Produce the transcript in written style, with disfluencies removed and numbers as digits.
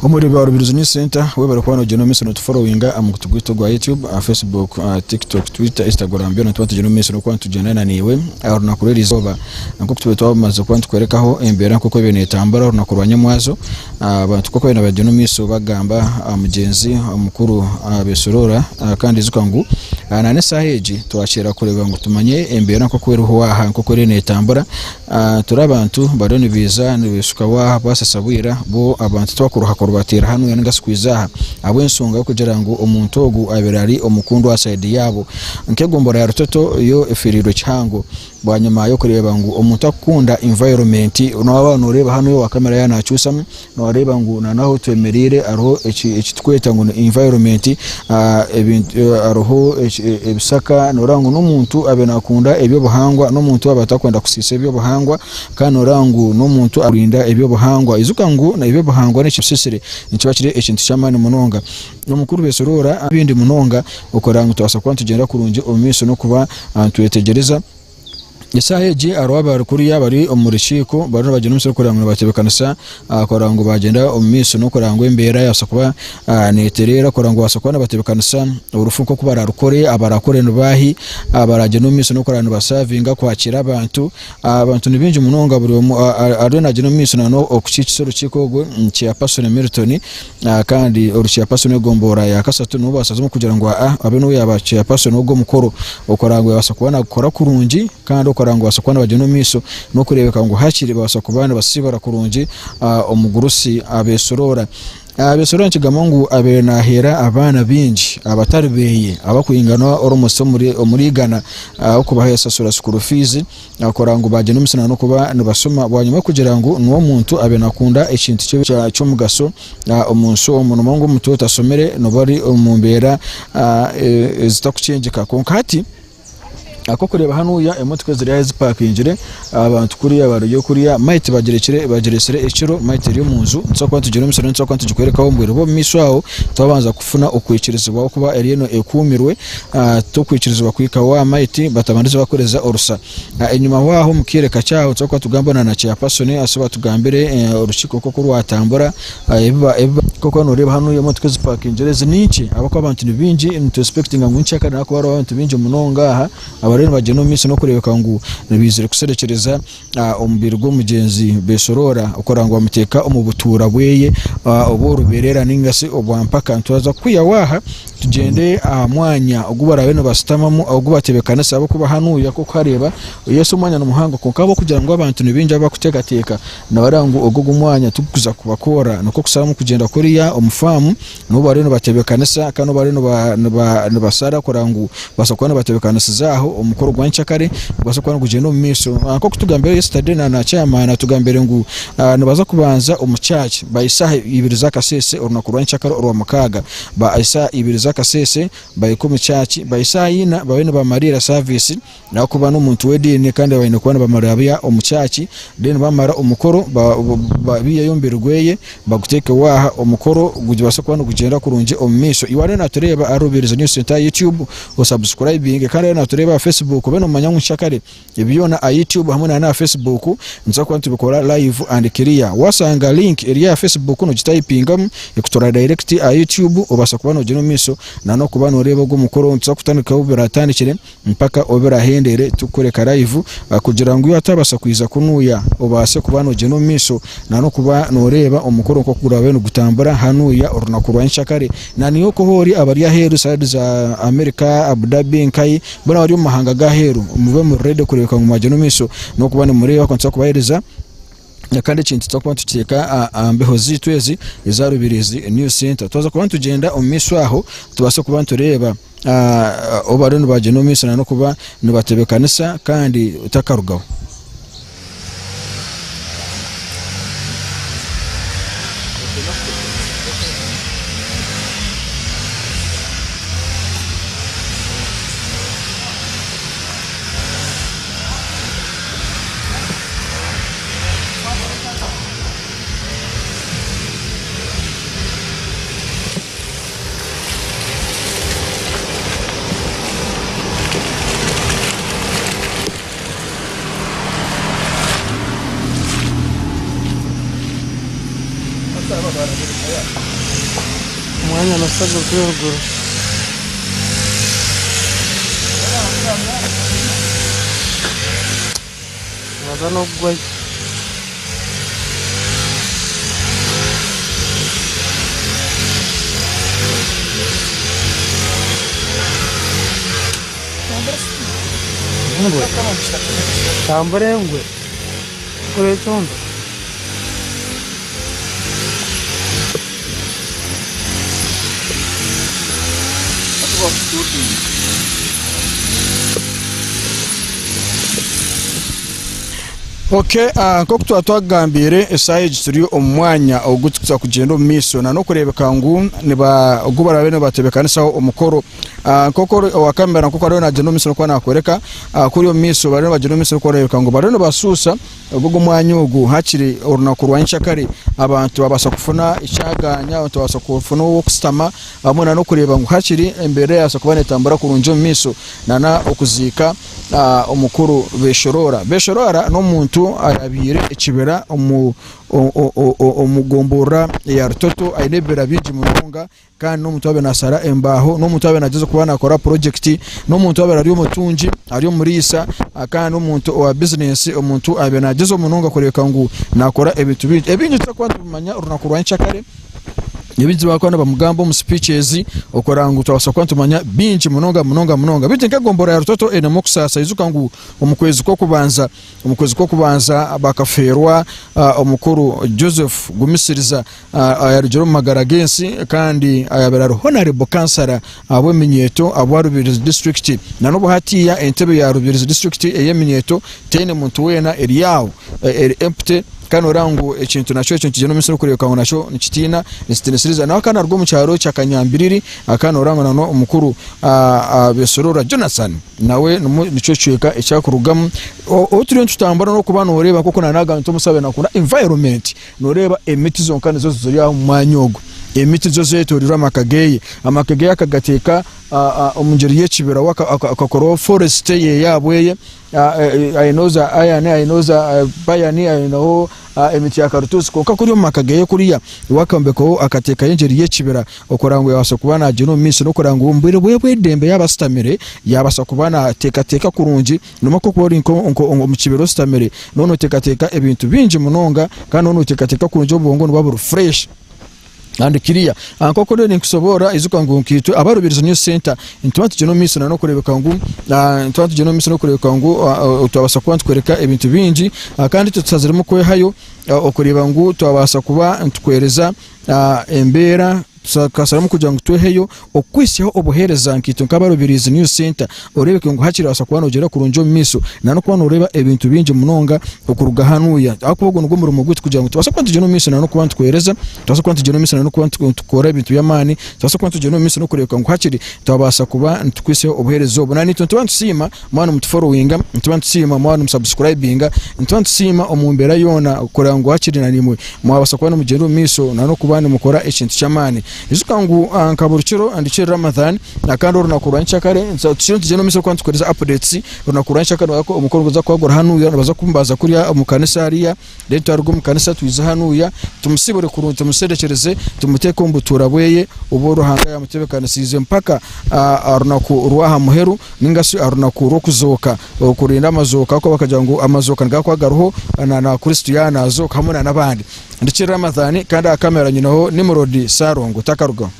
Omureebi wa Rubirizi News Centre, webare kuba nogyenda omu maisho notuforowinga aha mukutu gwaitu ogwa YouTube, aha Facebook, aha TikTok, Twitter, Instagram byona nituba nitugyenda omu maisho nokuba nitugyenda naiwe aha runaku rw'erizooba. Nk'oku tubaire twamazire kuba nitukworekaho embeera nk'oku ebaire netambura orunaku rwa nyamwazo, abantu nk'oku babaire nibagyenda omu maisho bagamba aha mugyenzi omukuru Besoroora kandi ijuka ngu n'eshaaha egi twakyera kureeba ngu tumanye embeera nk'oku eriho aha nk'oku eriyo netambura. Turi abantu bariyo nibaija nibeshuka waaha bwasesa bwira, bo abantu tibakuruha kurubateera hanu ninga shi kwija aha ahabw'enshonga y'okugira ngu omuntu ogu abaire ari omukundwa aha sayidi yaabo. Nk'egombolola ya Rutoto yo efeereirwe kihango bwanyima y'okureeba ngu omuntu akukunda environment waaba noreeba hanu owa kamera yaaba nakyusamu Nooreeba ngu na n'ahu twemereire hariho eki turikweta ngu ni environment, hariho ebishaka, nooreeba ngu n'omuntu abaire naakunda eby'obuhangwa, n'omuntu abaire atarikwenda kusiisa eby'obuhangwa kandi nooreeba ngu n'omuntu arikurinda eby'obuhangwa. Ijuka ngu eby'obuhangwa n'ekibisisire nikiba kiri ekintu ky'amaani munonga. Omukuru Besoroora ebindi munonga okureeba ngu tubaasa kuba nitugyenda kurungi omu maisho n'okuba nitwetegyereza. Eshaaha egi hariho abari kuriya bari omu rukiiko bariyo nibagyenda omu maisho kureba ngu nibatebeekanisa kureba ngu baagyenda omu maisho n'okureba ngu embeera yaabaasa kuba neetereera kureba ngu babaasa kuba nibatebeekanisa orufu nk'oku baraarukore, abaraakore ni baahi, abaragyende omu maisho n'okureba nibasaavinga kwakiira abantu. Abantu ni baingi munonga buri omwe ariyo naagyenda omu maisho n'okukiikisa orukiiko orwo Chairperson Milton Kandi ori chairperson w'egombolola ya kasatu niwe basazemu kugira ngu abe niwe yaba chairperson w'ogwo omukoro okureba ngu yabasa kuba nagukora kurungi kandi okureba ngu babasa kuba nibagyenda omu maisho n'okurebeka ngu hakiri babasa kuba nibasibura kurungi omugurusi Abesorora. Abesorora nikigambwa ngu abaire naheera abaana baingi abatari beye abakwingana almost omuri igana ahabw'okubashashura school fees. Akora ngu baagyenda omu misiri n'okuba nibashoma bwanyima y'okugira ngu niwe omuntu abaire nakunda ekintu ky'omugasho omu nsi omu noomanya ngu omuntu otashomire nooba ori omu mbeera ezitakukyengeka kwonka hati akokureeba hanuya emotoka eziri aha ezipakingire abantu kuriya bariyo kuriya might bagirekire ekiro might eri omu nju nitubaasa kuba nitugyenda omu misiri nitubaasa kuba nitugikwerekaho omu bwire bw'omu maisho aho twabanza kufuna okwikirizibwa ahabw'okuba eriyo ekuumirwe. Tokwikirizibwa kuhika wa maiti batabandize bakuhereza orusa. Enyima waaho omu kaire kakye aho nituza kuba nitugamba na chairperson ase batugambire orukiiko nk'oku rwatambura nk'oku noreeba hanu emotoka ezipakingire ezi ni nkye ahabw'okuba abantu ni baingi nitu expectinga ngu nkyakare nihaza kuba hariho abantu baingi munonga aha abariyo nibagyenda omu maisho n'okureebeka ngu nibaizire kuserekyereza omubiri gw'omugyenzi Besoroora okureba ngu bamuteeka omu butuura bweye obw'orubeerera ninga shi obwa mpaka. Nitwaza kukwihaho aha tugyende aha mwanya ogu baraabe nibashutamamu ogu batebeekanisa ahabw'okuba hanuya nk'oku ohareeba yes omwanya ni muhango kwonka ahabw'okugira ngu abantu ni baingi abakuteekateeka nibareeba ngu ogu ogu omwanya tigurikuza kubakoora nikwo kusharamu kugyenda kuriya omu faamu N'obu bariyo nibatebeekanisa kandi n'obu bariyo nibashara kureba ngu babaasa kuba nibatebeekanisiza aho omukoro gwa nyenkyakare gubaase kuba nigugyenda omu maisho. Nk'oku tugambire yesterday na chairman atugambire ngu nibaza kubanza omu church by shaaha ibiri z'akasheeshe orunaku rwa nyenkyakare orwamukaaga by shaaha ibiri z'akasheeshe bahike omu church by shaaha ina babe nibamariira service. Ahakuba n'omuntu w'ediini kandi baine kuba nibamuramya omu church then bamara omukoro baiheyo omubiri gweye baguteeke waaha omukoro gubaase kuba nigugyenda kurungi omu maisho. Iwe ariyo natureeba ahari Rubirizi News Centre aha YouTube osubscribinge kandi ariyo natureeba aha Facebook obe nomanya ngu nshakare ebi byona aha YouTube hamwe na n'aha Facebook nituza kuba nitubikora live and clear. Washanga link eri aha Facebook nogitayipingamu ekutura direct aha YouTube obaasa kuba nogyenda omu maisho na n'okuba noreeba ogu omukoro nituza kutandika obu biratandikire. Mpaka obu birahendere turikukoreka live kugira ngu iwe otabaasa kwija kunuya obaase kuba nogyenda omu maisho na n'okuba noreeba omukoro nk'oku guraabe nigutambura hanuya orunaku rwa nyenkyakare. Na niiwe ku ori abari aheeru side za America, Abu Dhabi, nkahi boona abari omu mahanga g'aheeru mube muri ready kureebeka ngu mwagyenda omu maisho n'okuba nimureeba ku nituza kubaheereza. Kandi ekintu twakuba nituteeka aha mbeho zaitu ezi eza Rubirizi News Centre. Twaza kuba nitugyenda omu maisho aho tubaase kuba nitureeba obu bariyo nibagyenda omu maisho n'okuba nibatebeekanisa kandi otakarugaho. Amashago g'eruguru. Naaza n'okugwayo. Engwe. Tambura engwe. Kora ekyondo. Ok, nk'oku twaba twakugambiire, eshaaha egi turi omu mwanya ogu turikuza kugyenda omu maisho n'okureebeka ngu niba ogu baraabe nibatebeekanisaho omukoro. Nk'oku owa kamera nk'oku ariyo naagyenda omu maisho n'okuba naakworeka, kuri omu maisho bariyo nibagyenda omu maisho n'okureebeka ngu bariyo nibashuusha ogu ogu omwanya ogu hakiri orunaku rwa nyenkyakare abantu babaasa kufuna ekyagaanya, abantu babaasa kufuna ow'okushutama hamwe n'okureeba ngu hakiri embeera yabaasa kuba neetambura kurungi omu maisho n'okuziika omukuru Beshorora. Beshorora n'omuntu ayabiire ekibira omu gomborora ya Rutoto aine ebibira bingi munonga kandi n'omuntu owaabaire naashara embaaho, n'omuntu owaabaire nagyezaho kuba naakora purojekiti, n'omuntu owaabaire ari omutungi, ari omuriisa kandi n'omuntu owa bizinesi, omuntu owaabaire nagyezaho munonga kureebeka ngu naakora ebintu bingi. Ebingi titurikwenda kubimanya orunaku rwa nyenkyakare, ebingi barikuba nibamugamba omu sipiichi okureba ngu twabaasa kuba nitumanya bingi munonga munonga munonga. Beitu nk'egombolola ya Rutoto einemu okusaasa, ijuka ngu omu kwezi kw'okubanza, omu kwezi kw'okubanza bakafeerwa omukuru Joseph Gumisiriza ayarugire omu magara g'ensi kandi ayabaire ari Honarebo Kansara ahabw'eminyeeto ahabwa Rubirizi disiturikiti. Na n'obu hatiiya entebe ya Rubirizi disiturikiti ey'eminyeeto teine muntu weena eri aho eri empty kandi noreeba ngu ekintu nakyo ekyo nikigyenda omu maisho n'okureebeka ngu nakyo nikitiina nikitiinisiriza. Nawe akaba naruga omu kyaro kya Kanyambiriri kandi noreeba ngu na n'omukuru Besorora Jonathan nawe nikyo kicweka eki arikurugamu. Obu turiyo nitutambura n'okuba noreeba nk'oku naanagamba nti omusabe nakunda environment. Nooreeba emiti zonka nizo ziri aha omu mwanya ogu. Emiti nizo zeetoreirwe amaka ge. Amaka ge akagateeka omu ngyeri y'ekibira we akakoraho forest ye ahabwe. Aineho za ayani, aineho za payani, aineho emiti ya karituusi kwonka kuri omu maka ge kuriya we akombekaho akateekayo engyeri y'ekibira okureba ngu yaabaasa kuba naagyenda omu maisho n'okureba ngu omu bwire bwe bw'eidembe yaaba ashutamire yaabaasa kuba naateekateeka kurungi. Noomanya ku orikuba ori omu kibira oshutamire, nooba nooteekateeka ebintu bingi munonga kandi nooba nooteekateeka kurungi obwongo nibuba buri fresh kandi clear. Nk'oku ndiyo ninkusoboorora ijuka ngu nkaitwe aba Rubirizi News Center nituba nitugyenda omu maisho n'okureebeka ngu nituba nitugyenda omu maisho n'okureebeka ngu twabaasa kuba nitukworeka ebintu bingi kandi itwe tushaziremu kwehayo okureeba ngu twabaasa kuba nitukuheereza embeera Tukasharamu kugira ngu tweheyo okukuhitsyaho obuheereza nkaitwe nk'aba Rubirizi News Centre oreebeke ngu hakiri wabaasa kuba noogyenda kurungi omu maisho na n'okuba nooreeba ebintu bingi munonga okuruga hanuuya ahakuba ogwo nigwo murimo gwaitu kugira ngu tubaase kuba nitugyenda omu maisho na n'okuba nitukuheereza, tubaase kuba nitugyenda omu maisho na n'okuba nitukora ebintu by'amaani, tubaase kuba nitugyenda omu maisho n'okureebeka ngu hakiri twabaasa kuba nitukuhitsyaho obuheereza obu. Naitwe nituba nitusiima mwaba nimutuforowinga, nituba nitusiima mwaba nimusubscribinga, nituba nitusiima omu mbeera yoona kureba ngu hakiri naimwe Mwabaasa kuba nimugyenda omu maisho na n'okuba nimukora ekintu ky'amaani. Ijuka ngu nka buri kiro ndikiri Ramadhan kandi orunaku rwa nyenkyakare tukiriyo nitugyenda omu maisho kuba nitukuheereza updates. Orunaku rwa nyenkyakare nibaza omukoro niguza kuba guri hanuya nibaza kumbaza kuriya omu kanisa hariya then twaruga omu kanisa twije hanuya tumusibure kurungi tumuserekyereze tumuteeke omu butuura bweye obu Ruhanga yamutebekanisiize mpaka orunaku rw'aha muheru ninga shi aha runaku rw'okuzooka okurinda amazooka ahakuba bakagira ngu amazooka nigakuba gariho na Kristo yaaba nazooka hamwe na n'abandi. Ndikiri Ramadhan kandi aha kamera nyineho Nimrod Ssalongo takarugaho.